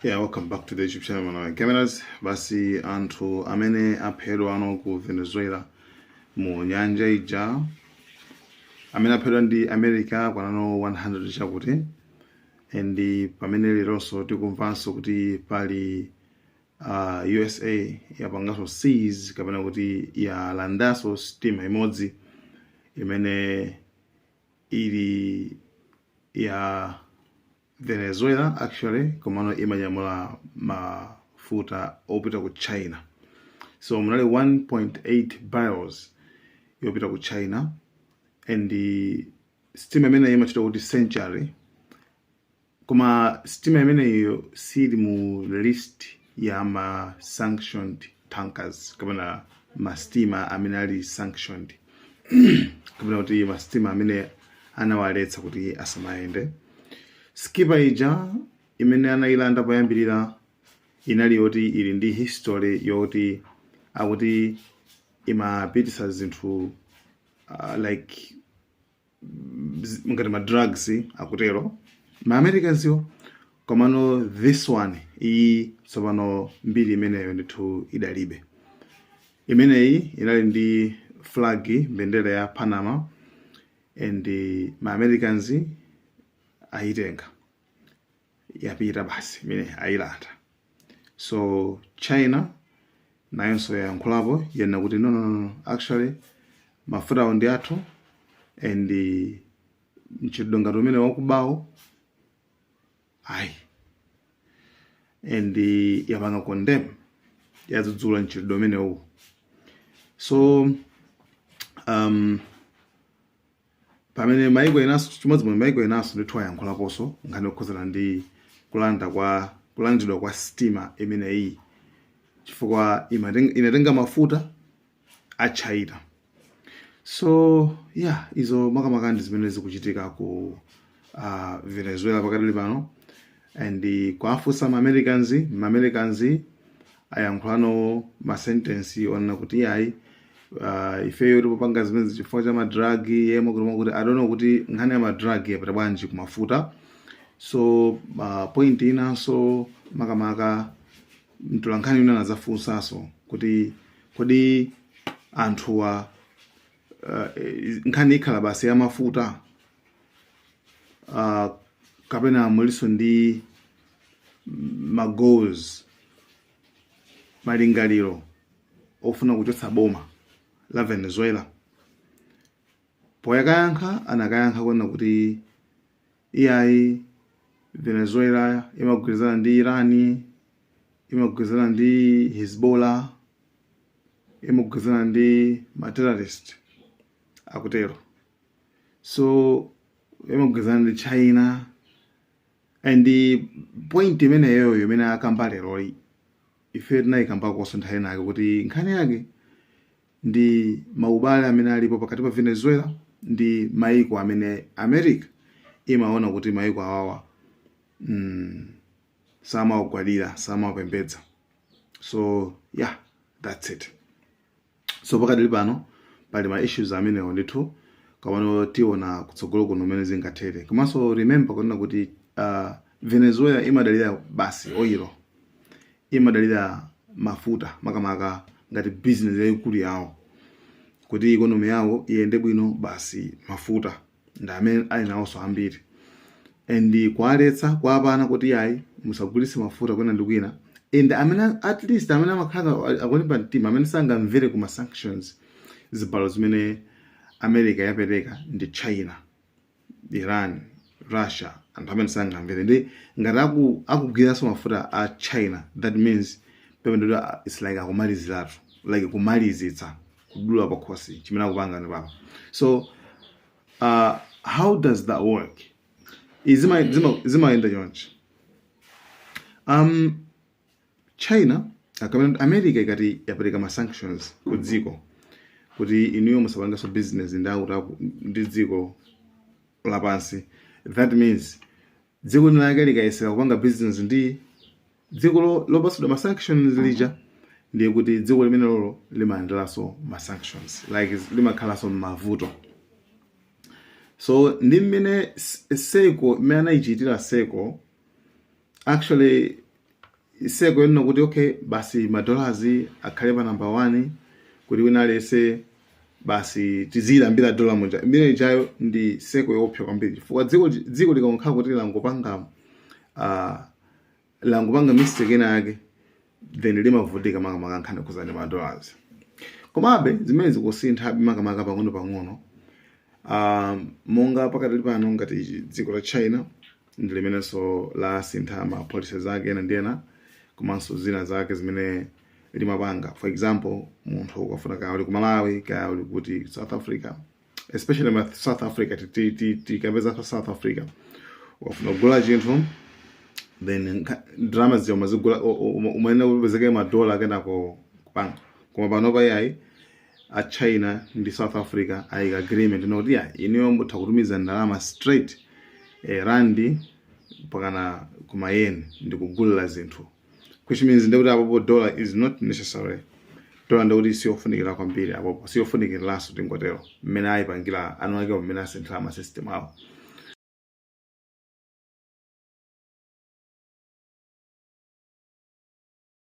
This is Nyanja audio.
Yeah, welcome back to the YouTube channel Malawi Cameras. Basi anthu amene aphedwa ano ku Venezuela mu nyanja ija, amene aphedwa ndi America, kwanano 100 chakuti. And pamene leronso tikumvanso kuti pali USA yapanganso seize, kapena kuti yalandanso sitima imodzi imene ili ya Venezuela actually, komano imanyamula mafuta opita ku China. So munali 1.8 barrels yopita ku China, and sitima imene imachita kuti Century, koma sitima imeneyo sili mu list ya ma sanctioned tankers, kapena masitima amene ali sanctioned, kapena kuti masitima amene anawaletsa kuti asamayende. Skipper ija imene anayilanda poyambirira inali yoti ili ndi history yoti akuti imapitisa zinthu like ngati ma drugs, akutero ma Americans yo. Komano this one iyi tsopano mbiri imeneyo ndithu idalibe. Imeneyi inali ndi flag, mbendera ya Panama, and ma Americans ayitenga, yapita basi, imene ayilanda. So China nayonso yayankhulapo, yanena kuti no, no, no, no, actually mafutawo ndi athu, and mchitidwe ngati umene wakubawo ayi, and yapanga condemn, yadzudzula mchitidwe umenewu. So pamene maiko enanso, chimodzimodzi maiko enanso ndithu ayankhulaponso nkhani yokhuzana ndi kulanda kwa kulandidwa kwa sitima imeneyi, chifukwa inatenga mafuta a China. So yeah, izo makamaka ndi zimene zikuchitika ku Venezuela pakadali pano. And kwafunsa ma Americans, ma Americans ayankhulano ma sentence onena kuti yayi, ifeyo tipopanga zimene chifukwa cha ma drug yemwe kuti kuti I don't know kuti nkhani ya ma drug yapita bwanji kumafuta. So point inanso makamaka, mtolankhani wina anazafunsanso kuti kodi anthuwa, nkhani ikhala basi ya mafuta kapena muliso ndi ma goals, malingaliro ofuna kuchotsa boma la Venezuela? Poyakayankha, anakayankha kuona kuti iyayi, Venezuela imagwirizana ndi Irani, imagwirizana ndi Hezbollah, imagwirizana ndi ma terrorist, akutero. So imagwirizana ndi China. And point imeneyoyo imene akamba leroli, ife tinayikambakonso nthawi inake kuti nkhani yake ndi maubale amene alipo pakati pa Venezuela ndi maiko amene America imaona kuti maiko awawa samawagwadira, samawapembedza. So yeah, that's it. So pakadali pano pali ma issues amenewo ndithu, komano tiona kutsogolo kuno mmene zingathere. Komanso remember kunena kuti Venezuela imadalira basi oil, imadalira mafuta makamaka ngati business yayikulu yawo kuti economy yawo iyende bwino. Basi mafuta ndi amene ali nawonso ambiri, and kuwaletsa, kuwapana kuti yayi, musagulitse mafuta kwina ndi kwina. And amene at least amene amakhala akulimba mtima, amene sangamvere kuma sanctions, zibalo zimene America yapereka, ndi China, Iran, Russia. Anthu amene sangamvere ndi ngati akugwiranso mafuta a China, that means pamene it's like akumaliziratu, like kumalizitsa, kudula pakhosi chimene akupanga ndi papa. So how does that work? Zimayenda chonchi. China kapena America ikati yapereka ma sanctions ku dziko kuti inuyo musapangenso business ndi akuti ndi dziko lapansi, that means dziko linalake likayesera kupanga business ndi dziko lopatsidwa ma sanctions lija, ndiye kuti dziko limene lolo limalandiranso ma sanctions, like limakhalanso m'mavuto. So ndi mmene seko imene anayichitira seko actually. Circle yonena kuti okay, basi, ma dollars akhale pa number one, kuti wina aliyense basi tiziyilambira dola muja, imene ijayo ndi circle yoopsa kwambiri, chifukwa dziko likangokhala kuti langopanga mistake ina yake, then limavutika, makamaka nkhani khuza ndi ma dollars. Komabe zimene zikusintha makamaka pang'ono pang'ono, monga pakati pano ngati dziko la China ndi limenenso lasintha ma policies ake ena ndi ena, komanso zina zake zimene limapanga. For example, munthu ukafuna, kaya uli ku Malawi, kaya uli kuti South Africa, especially ma South Africa, tikapeza South Africa, ukafuna kugula chinthu, then ndalama zija umazigula, umayenera kupezeka madola kenako kupanga. Koma panopa yayi, a China ndi South Africa ayika agreement noti ya inuyo mutha kutumiza ndalama straight, randi mpakana kuma yen, ndi kugulira zinthu, which means ndekuti apopo dollar is not necessary. Dollar ndekuti siyofunikira kwambiri apopo, siyofunikiraso tingotero, mmene ayipangira anu ake, mmene asinthira ma system awo.